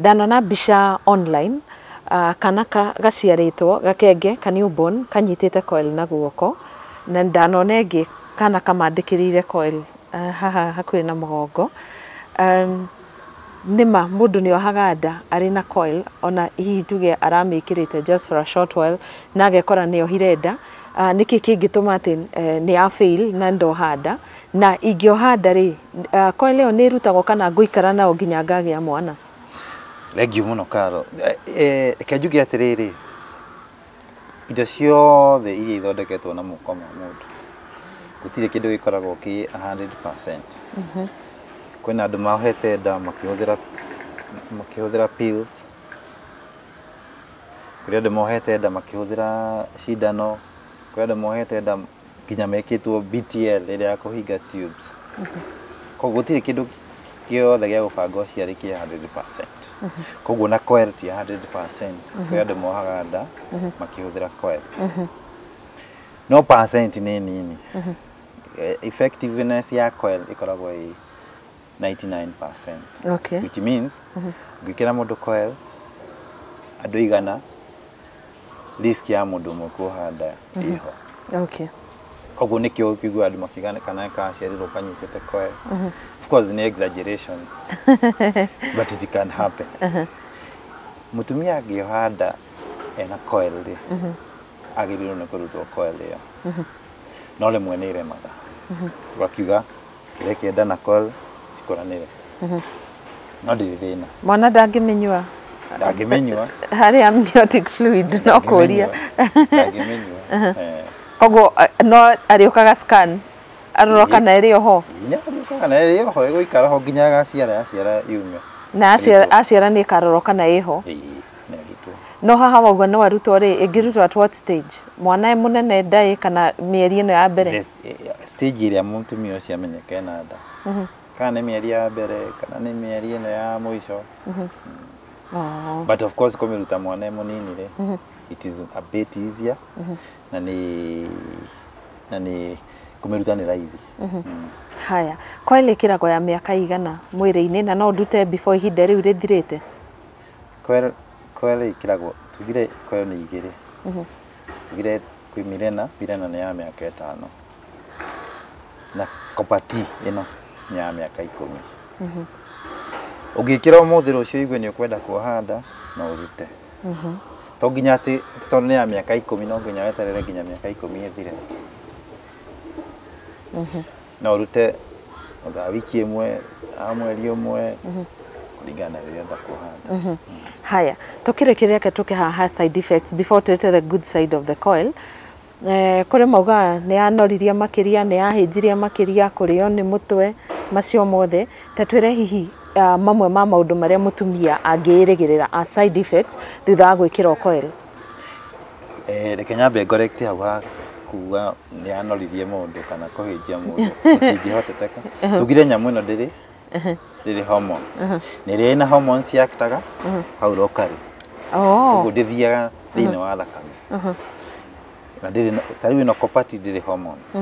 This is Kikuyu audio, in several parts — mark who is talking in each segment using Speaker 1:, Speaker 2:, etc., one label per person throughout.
Speaker 1: Ndanona mbica online, kana gaciarĩtwo gakenge ka newborn kanyitĩte coil na guoko, na ndanona ĩngĩ kana kamandĩkĩrĩire coil haha hakuhĩ na mũgongo. Nĩma mũndũ nĩ ohaga nda arĩ na coil, ona hihi tuge aramĩkĩrĩte just for a short while na agekora nĩ ohire nda? Nĩkĩ kĩngĩtũma atĩ nĩ ya fail na ndoha nda? Na ingĩoha nda rĩ, coil ĩyo nĩ ĩrutagwo kana ngũikara nayo nginya ngagĩa mwana?
Speaker 2: Thengiũ mũno, Karo. Reke njuge atĩrĩrĩ, indo ciothe iria ithondeketwo na moko ma mũndũ, gũtirĩ kĩndũ gĩkoragwo kĩ 100%. Kwĩna andũ mohete nda makĩhũthĩra pills, kũrĩ andũ mohete nda makĩhũthĩra cindano, kũrĩ andũ mohete nda nginya mekĩtwo BTL ĩrĩa ya kũhinga tubes. Koguo gũtirĩ kĩndũ gĩothe gĩa gũbanga ũciari kĩ 100%. Koguo na coil ti 100%. Kũrĩ andũ mohaga nda makĩhũthĩra coil, no percent nĩ nini. Effectiveness ya coil ĩkoragwo ĩ 99%, which means ũngĩkĩra mũndũ coil, andũ 100, risk ya mũndũ ũmwe kuoha nda ĩho. Koguo nĩkĩo ũkĩigua andũ makiuga kana kaciarirwo kanyitĩte coil. Of course nĩ exaggeration, but it can happen. Mũtumia angĩoha nda ena coil rĩ, agĩrĩirwo nĩ kũrutwo coil ĩyo, no rĩmwe nĩ ĩremaga, tũgakiuga kĩrĩa kĩenda na coil cikũranĩre, no ndĩrĩ thĩna.
Speaker 1: Mwana ndangĩmĩnyua?
Speaker 2: Ndangĩmĩnyua.
Speaker 1: Harĩ amniotic fluid no kũria.
Speaker 2: Ndangĩmĩnyua.
Speaker 1: Koguo no arĩũkaga scan arorwo kana ĩrĩ oho?
Speaker 2: Nĩ arĩũkaga na ĩrĩ oho, ĩgũikara ho nginya agaciara, yaciara yume.
Speaker 1: Na aciara, aciara nĩ ĩkarorwo kana ĩho.
Speaker 2: Ĩĩ, nĩ arutwo.
Speaker 1: No haha wauga no arutwo rĩ, ĩngĩrutwo at what stage? Mwana e mũnene ndaĩ kana mĩeri ĩno ya mbere?
Speaker 2: Stage ĩrĩa mũtumia ũcio amenyeka ena nda, kana nĩ mĩeri ya mbere kana nĩ mĩeri ĩno ya mũico. But of course kũmĩruta mwana e mũnini rĩ, it is a bit easier, na nĩ kũmĩruta nĩ raithi.
Speaker 1: Haya, coil ĩkĩragwo ya mĩaka igana mwĩrĩ-inĩ, na no ndute before ihinda rĩu rĩthirĩte?
Speaker 2: Coil ĩkĩragwo, tugire coil nĩ igĩrĩ. Tugire kwĩ Mirena. Mirena nĩ ya mĩaka 5, na Copper T ĩno nĩ ya mĩaka 10. Ũngĩkĩra ũmũthĩ, rũciũ igue nĩ ũkwenda kuoha nda, no ũrute. To nginya atĩ tondũ nĩ ya mĩaka 10 no nginya weterere nginya mĩaka 10 ĩthire. No ũrute thutha wa wiki 1, a mweri 1, kũringana na rĩrĩa ũrenda kuoha nda.
Speaker 1: Haya, tũkĩrĩkĩrĩria, reke tũke haha side effects before tũrete the good side of the coil. Kũrĩ maugaga nĩ yanoririe makĩria, nĩ yahĩnjirie makĩria, kũrĩo nĩ mũtwe, macio mothe. Ta twĩre hihi mamwe ma maũndũ marĩa mũtumia angĩĩrĩgĩrĩra a side effects thutha wa gwĩkĩrwo coil.
Speaker 2: Reke nyambe correct hau ha kuga nĩ yanoririe mũndũ kana kũhĩnjia mũndũ, gũtingĩhoteteka. Tugire nyamũ ĩno ndĩrĩ hormones, na ĩrĩa ĩna hormones yaktaga hau locally. Koguo ndĩthiaga thĩinĩ wa thakame, na ndĩrĩ ta rĩu ĩno Copper T ndĩrĩ hormones,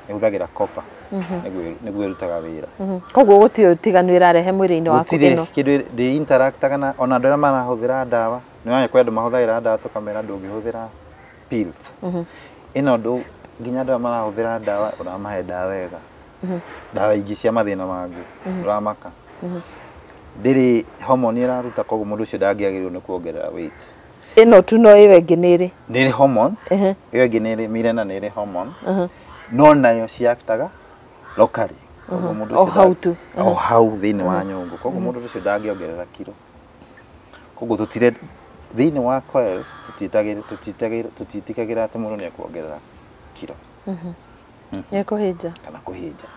Speaker 2: ĩhũthagĩra copper nĩguo ĩrutaga wĩra.
Speaker 1: Koguo gũtirĩ ũtiganu ĩrarehe mwĩrĩ-inĩ waku?
Speaker 2: Gũtirĩ
Speaker 1: ĩno
Speaker 2: kĩndũ ndĩ interactaga na ona andũ arĩa marahũthĩra ndawa. Nĩ wamenya kwĩ andũ mahũthagĩra ndawa, tũkamera ndũngĩhũthĩra pills ĩno, ndũ nginya andũ arĩa marahũthĩra ndawa ũramahe ndawa wega, ndawa ingĩ cia mathĩna mangĩ ũramaka, ndĩrĩ hormone ĩraruta, koguo mũndũ ũcio ndangĩagĩrĩirwo nĩ kuongerera weight.
Speaker 1: Ĩno tu, no ĩyo ĩngĩ nĩ ĩrĩ?
Speaker 2: Nĩ ĩrĩ hormones. Ĩyo ĩngĩ nĩ ĩrĩ, Mirena nĩ ĩrĩ hormones, no nayo ciaktaga locally, koguo mũndũ
Speaker 1: O
Speaker 2: ũcio
Speaker 1: hau tu.
Speaker 2: O hau thĩinĩ wa nyũngũ, koguo mũndũ ũcio ndangĩongerera kiro. Koguo tũtire thĩinĩ wa coils, tũtiĩtĩkagĩra atĩ mũndũ nĩ ekuongerera kiro.
Speaker 1: Nĩ kũhĩnja.
Speaker 2: Kana kũhĩnja,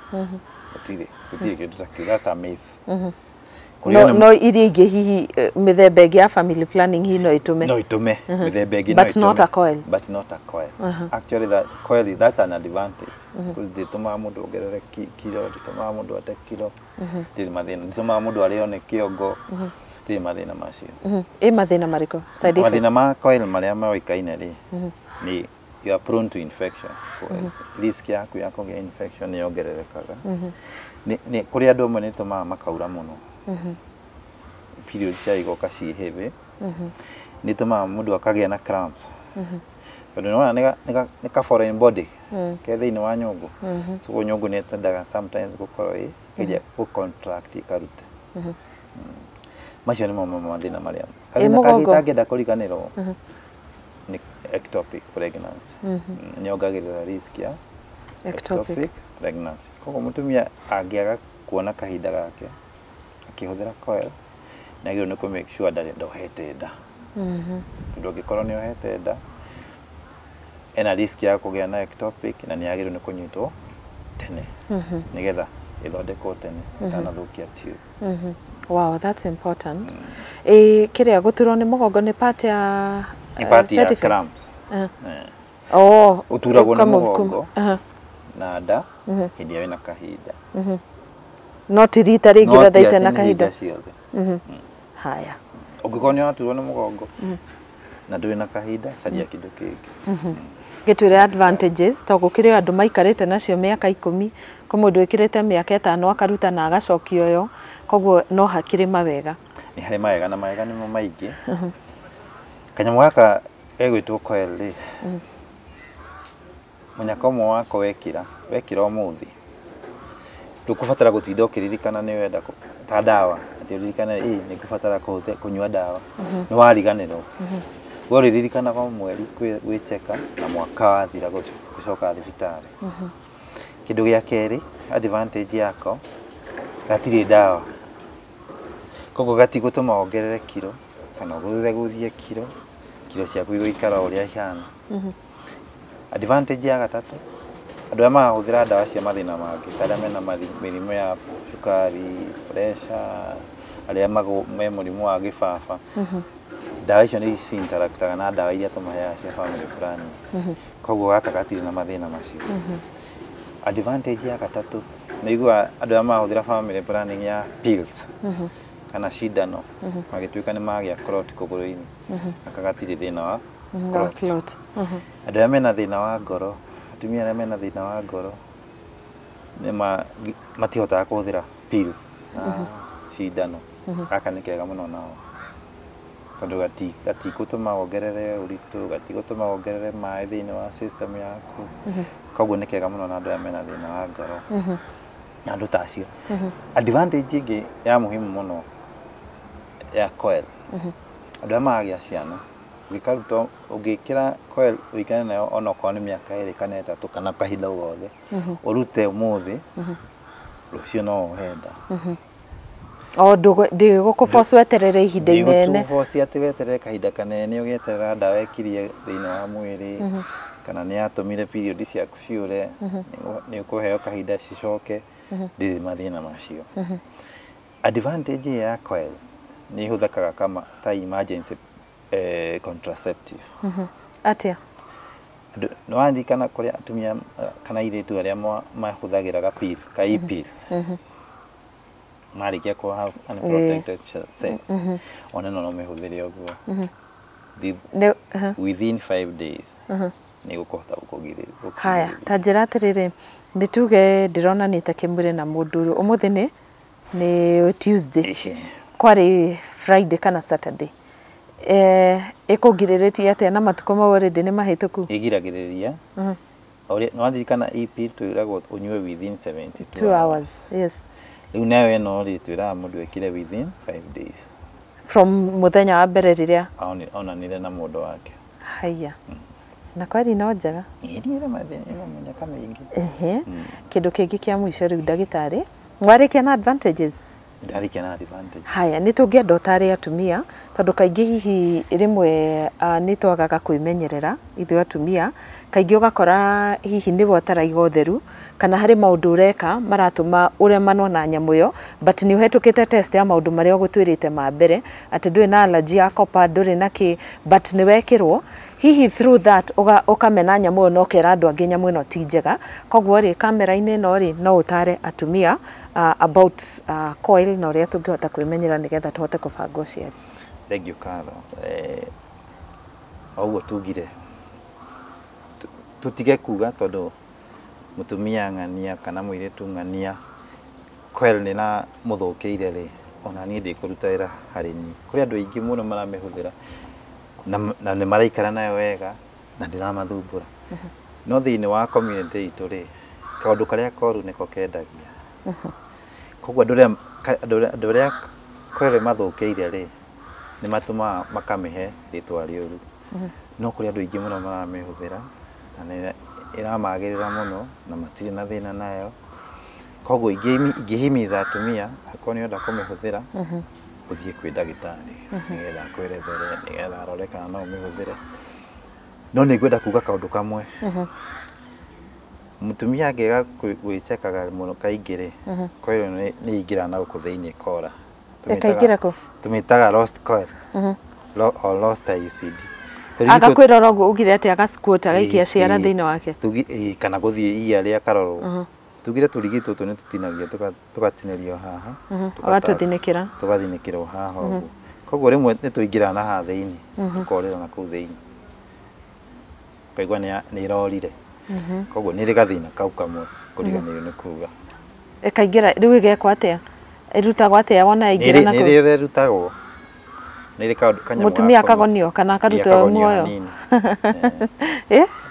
Speaker 2: gũtirĩ kĩndũ ta kĩu, that's a myth.
Speaker 1: No,
Speaker 2: Kũrĩa
Speaker 1: no iria ingĩ hihi, mĩthemba ĩngĩ ya family planning hihi no ĩtũme?
Speaker 2: No itume, mĩthemba ĩngĩ no
Speaker 1: But not
Speaker 2: ĩtũme.
Speaker 1: a coil.
Speaker 2: But not a coil. Actually that coil, that's an advantage because ndĩtũmaga mũndũ ongerere kiro, ndĩtũmaga mũndũ ate kiro, ndĩrĩ mathĩna, ndĩtũmaga mũndũ arĩo nĩ kĩongo, ndĩrĩ mathĩna macio.
Speaker 1: Ĩ mathĩna marĩkũ, side effects?
Speaker 2: Mathĩna ma coil marĩa moĩkaine rĩ, nĩ you are prone to infection. Risk yaku ya kũgĩa infection nĩ yongererekaga. Nĩ kũrĩ andũ amwe nĩ ĩtũmaga makaura mũno. period cia igoka ciĩ heavy. Nĩ ĩtũmaga mũndũ akagĩa na cramps, tondũ nĩwona nĩ ka foreign body ke thĩinĩ wa nyũngũ. So nyũngũ nĩ ĩtendaga sometimes gũkorwo ĩ geria gũ contract ĩkaruta. Macio nĩmo mathĩna marĩa. Gathĩna kangĩ itangĩenda kũriganĩrwo nĩ ectopic pregnancy. Nĩ yongagĩrĩra risk ya ectopic pregnancy. Koguo mũtumia angĩaga kuona kahinda gake akĩhũthĩra coil, nĩ agĩrĩirwo nĩ kũ make sure ndohete nda. Tondũ angĩkorwo nĩ ohete nda, ena risk ya kũgĩa na ectopic, na nĩ agĩrĩirwo nĩ kũnyitwo tene nĩgetha ĩthondekwo tene ĩtanathũkia tube.
Speaker 1: Wow, that's important. Kĩrĩa gũturwo nĩ mũgongo nĩ part ya
Speaker 2: Nĩ part ya cramps.
Speaker 1: Oh,
Speaker 2: ũturagwo nĩ mũgongo na nda hĩndĩ ĩrĩa wĩna kahinda.
Speaker 1: No ti rita rĩngĩ rathaite na kahinda. Haya.
Speaker 2: Ũngĩkorwo nĩ waturwo nĩ mũgongo na ndũrĩ na kahinda, caria kĩndũ kĩngĩ.
Speaker 1: Gĩtwĩre advantages, to gũkĩrĩ andũ maikarĩte nacio mĩaka 10, kwĩ mũndũ wĩkĩrĩte mĩaka 5 akaruta na agacokio yo, koguo no hakĩrĩ mawega.
Speaker 2: Nĩ harĩ mawega na mawega nĩmo maingĩ. Kanyamũ gaka gegwĩtwo coil rĩ, mũnyaka ũmwe wako wekĩra ũmũthĩ, ndũkũbatara gũtinda ũkĩririkana nĩ wenda ta ndawa, atĩ ũririkane nĩ ngũbatara kũnyua ndawa, nĩ wariganĩrwo. We ũrĩririkanaga o mweri gwĩcheka na mwaka wathira gũcoka thibitarĩ. Kĩndũ gĩa kerĩ, advantage yako, gatirĩ ndawa. Koguo gatigũtũma wongerere kiro kana ũgũthe kiro, kiro ciaku igũikara ũrĩa ihana. Advantage ya gatatũ, andũ arĩa marahũthĩra ndawa cia mathĩna mangĩ, ta arĩa mena mĩrimũ ya cukari, pressure, arĩa me mũrimũ wa gĩbaba, ndawa icio nĩ ci-interactaga na ndawa iria tũmaheaga cia family planning. Koguo gaka gatirĩ na mathĩna macio. Advantage ya gatatũ, nĩ iguaga andũ arĩa marahũthĩra family planning ya pills kana cindano magĩtuĩka nĩ magĩa clot kũgũrũ-inĩ, gaka gatirĩ thĩna wa clot. Andũ arĩa mena thĩna wa ngoro, atumia arĩa mena thĩna wa ngoro matihotaga kũhũthĩra pills na cindano. Gaka nĩ kega mũno nao, tondũ gatigũtũma wongerere ũritũ, gatigũtũma wongerere maĩ thĩinĩ wa system yaku. Koguo nĩ kega mũno na andũ arĩa mena thĩna wa ngoro na andũ ta acio. Advantage ĩngĩ ya muhimu mũno ya coil, andũ arĩa maragĩa ciana, ũngĩkaruta ũngĩkĩra coil ũikare nayo onokorwo nĩ mĩaka 2 kana 3 kana kahinda o gothe, ũrute ũmũthĩ, rũciũ no wohe nda.
Speaker 1: O ndĩgũkũboci weterere ihinda inene.
Speaker 2: Ndĩgũkũboci atĩ weterere kahinda kanene ũgĩeterera ndawa ĩkirie thĩinĩ wa mwĩrĩ, kana nĩ yatũmire period ciaku ciũre, nĩ ũkũheo kahinda cicoke, ndĩrĩ mathĩna macio. Advantage ya coil nĩ ĩhũthĩkaga kama ta emergency contraceptive.
Speaker 1: Atĩa?
Speaker 2: Nĩ waririkana kũrĩa atumia kana airĩtu arĩa mahũthagĩra ga pill, ka e-pill, marĩkia kũ have unprotected sex, ona no mĩhũthĩre ũguo. Within 5 days nĩ gũkũhota gũkũgirĩrĩria.
Speaker 1: Haya, ta njĩra atĩrĩrĩ, nĩ tuge ndĩronanĩte kĩmwĩrĩ na mũndũ ũmũthĩ nĩ Tuesday, kwarĩ Friday kana Saturday, ĩkũgirĩrĩtie atĩa na matukũ mau already nĩ mahĩtũku?
Speaker 2: Ĩgiragĩrĩria. Nĩ waririkana e-pill twĩragwo ũnyue within 72
Speaker 1: hours. Yes.
Speaker 2: Rĩu nayo ĩno rĩ, twĩraga mũndũ ekire within 5 days.
Speaker 1: From mũthenya wa mbere rĩrĩa
Speaker 2: onanire na mũndũ wake.
Speaker 1: Haya. Na kweri no njega.
Speaker 2: Ĩrĩ mathĩna mĩnyaka mĩingĩ.
Speaker 1: Kĩndũ kĩngĩ kĩa mũico rĩu ndagĩtarĩ, warĩkia na advantages?
Speaker 2: Ndarĩkia na advantage.
Speaker 1: Haya, nĩ tũngĩenda ũtare atumia, tondũ kaingĩ hihi rĩmwe nĩ twagaga kwĩmenyerera ithuĩ atumia, kaingĩ ũgakora hihi nĩwe ũtaraiga ũtheru, kana harĩ maũndũ ũreka maratũma ũremanwo na nyamũ ĩyo, but nĩ ũhetũkĩte test ya maũndũ marĩa ũgũtwĩrĩte ma mbere, atĩ ndũrĩ na allergy ya copper, ndũrĩ na kĩ, but nĩ wekĩrwo hihi through that ũkamena nyamũ ĩyo na ũkera andũ angĩ nyamũ ĩno ti njega. Koguo rĩ, kamera-inĩ ĩno rĩ, no ũtare atumia about coil na ũrĩa tũngĩhota kwĩmenyerera nĩgetha tũhote kũbanga ũciari.
Speaker 2: Thank you, Carol. O ũguo tugire tũtige kuga tondũ mũtumia ng'ania kana mũirĩtu ng'ania coil nĩ na mũthũkĩire rĩ, ona niĩ ndĩkũruta wĩra harĩ niĩ. Kũrĩ andũ aingĩ mũno maramĩhũthĩra na nĩ maraikara nayo wega na ndĩramathumbũra. No thĩinĩ wa community itũ rĩ, kaũndũ karĩa koru nĩko kendagia. Koguo andũ arĩa coil mathũkĩire rĩ, nĩ matũmaga makamĩhe rĩtwa rĩũru. No kũrĩ andũ aingĩ mũno maramĩhũthĩra na nĩ ĩramagĩrĩra mũno na matirĩ na thĩna nayo. Koguo ingĩhimiza atumia akorwo nĩ ũrenda kũmĩhũthĩra ũthiĩ kwĩ ndagĩtarĩ nĩgetha akwerethere, nĩgetha arore kana no ũmĩhũthĩre. No nĩ ngwenda kuga kaũndũ kamwe. Mũtumia angĩaga gwĩcekaga mũno kaingĩ rĩ, coil nĩ ĩingĩraga na gũkũ thĩinĩ kora.
Speaker 1: Ĩkaingĩra kũ?
Speaker 2: Tũmĩtaga lost coil or lost IUCD.
Speaker 1: Agakwĩrora ũguo ugire atĩ agasquat agaikia ciara thĩinĩ wake.
Speaker 2: Kana gũthiĩ ia rĩa karorwo. Tugire tũrigi tũtũ nĩ tũtinagia tũgatinĩrio haha.
Speaker 1: Ũgatũthinĩkĩra.
Speaker 2: Tũgathinĩkĩrwo haha ũguo. Koguo rĩmwe nĩ tũingĩraga na haha thĩinĩ, tũkorĩra na kũu thĩinĩ. Ũkaigua nĩ ĩrorire. Koguo nĩ ĩrĩ gathĩna kau kamwe kũriganĩrwo nĩ kuga.
Speaker 1: Ĩkaingĩra rĩu ĩgekwo atĩa? Ĩrutagwo atĩa wona yaingĩra na kũu?
Speaker 2: Nĩ ĩrĩ ĩrutagwo. Nĩ ĩrĩ kanyamũ.
Speaker 1: Mũtumia akagonio kana akarutwo muoyo?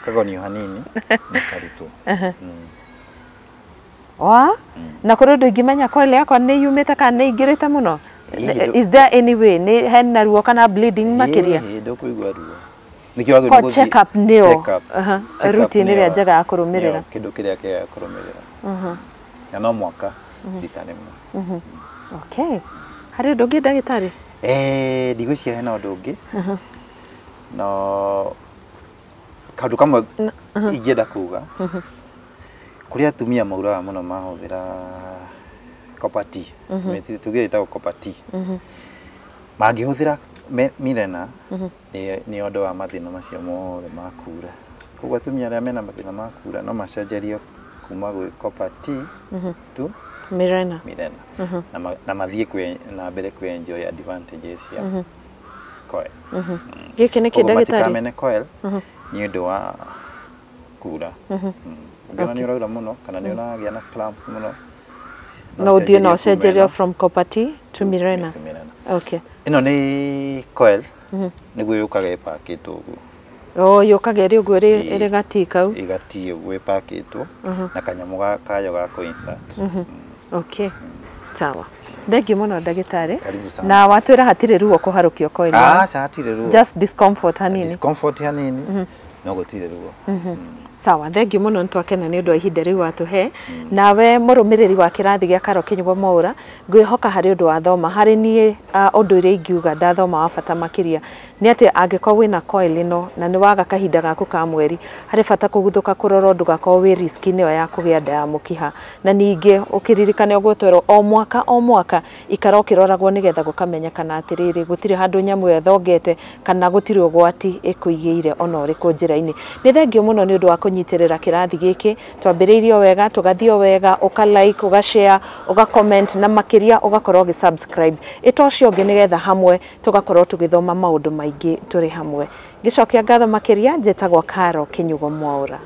Speaker 2: Akagonio hanini na karutwo.
Speaker 1: Wa? Na kũrĩ ũndũ ingĩmenya coil yakwa nĩ yumĩte kana nĩ ĩingĩrĩte mũno? Is there any way? Nĩ hena ruo kana bleeding makĩria?
Speaker 2: Ndũkũigua ruo. Nĩkĩo wagĩrĩirwo gũthiĩ
Speaker 1: check up nĩyo routine ĩrĩa njega ya kũrũmĩrĩra.
Speaker 2: Kĩndũ kĩrĩa kĩega ya kũrũmĩrĩra. Na no mwaka rita rĩmwe.
Speaker 1: Okay. Harĩ ũndũ ũngĩ ndagĩtarĩ?
Speaker 2: Ndigwĩciria hena ũndũ ũngĩ. No kaũndũ kamwe ingĩenda kuga, kũrĩ atumia mauraga mũno mahũthĩra copper T. Tugire ĩtagwo copper T. Mangĩhũthĩra Mirena nĩ ũndũ wa mathĩna macio mothe ma kura. Koguo atumia arĩa mena mathĩna ma kura no macenjerio kuma gwĩ copper T to
Speaker 1: Mirena.
Speaker 2: Na mathiĩ na mbere kwĩ enjoy advantages cia coil.
Speaker 1: Gĩkĩ nĩ kĩ ndagĩtarĩ?
Speaker 2: Matikamene coil nĩ ũndũ wa kura. Ũngĩona nĩ ũraura mũno kana nĩ ũragĩa na cramps mũno,
Speaker 1: no ũthiĩ na ũcenjerio from copper T to Mirena. Okay.
Speaker 2: Ĩno nĩ coil nĩguo yũkaga ĩpakĩtwo ũguo.
Speaker 1: Oh, yũkaga ĩrĩ ũguo ĩrĩ gatii kau.
Speaker 2: Ĩgatii ũguo ĩpakĩtwo na kanyamũ kayo ga kũ-insert.
Speaker 1: Okay. Sawa. Thengiũ mũno ndagĩtarĩ.
Speaker 2: Karibu sana.
Speaker 1: Na watwĩra hatirĩ ruo kũharũkio coil.
Speaker 2: Aca hatirĩ ruo.
Speaker 1: Just discomfort hanini.
Speaker 2: Discomfort hanini. No gũtirĩ ruo.
Speaker 1: Sawa, thengiũ mũno nĩ twakena nĩ ũndũ wa ihinda rĩu watũhe. Nawe mũrũmĩrĩri wa kĩrathi gĩa Karo Kĩnyugo Mwaũra, ngwĩhoka harĩ ũndũ wathoma. Harĩ niĩ ũndũ ũrĩa ingiuga ndathoma wa bata makĩria nĩ atĩ angĩkorwo wĩna coil ĩno na nĩ waga kahinda gaku ka mweri, harĩ bata kũguthũka kũrora ndũgakorwo wĩ risk-inĩ ĩyo ya kũgĩa nda ya mũkiha. Na ningĩ ũkĩririkane ũguo twerwo o mwaka o mwaka ikara ũkĩroragwo nĩgetha gũkamenyekana atĩrĩrĩ gũtirĩ handũ nyamũ ĩyo ĩthongete kana gũtirĩ ũgwati ĩkũigĩire ona ũrĩkũ njĩra-inĩ. Nĩ thengiũ mũno nĩ ũndũ wa kũnyitĩrĩra kĩrathi gĩkĩ, twambĩrĩirie o wega tũgathiĩ o wega, ũka like, ũga share, ũga comment na makĩria ũgakorwo ũgĩ subscribe. Ĩta ũcio ũngĩ nĩgetha hamwe tũgakorwo tũgĩthoma maũndũ maingĩ tũrĩ hamwe. Ngĩcokia ngatho makĩria, njĩtagwo Karo Kĩnyugo Mwaũra.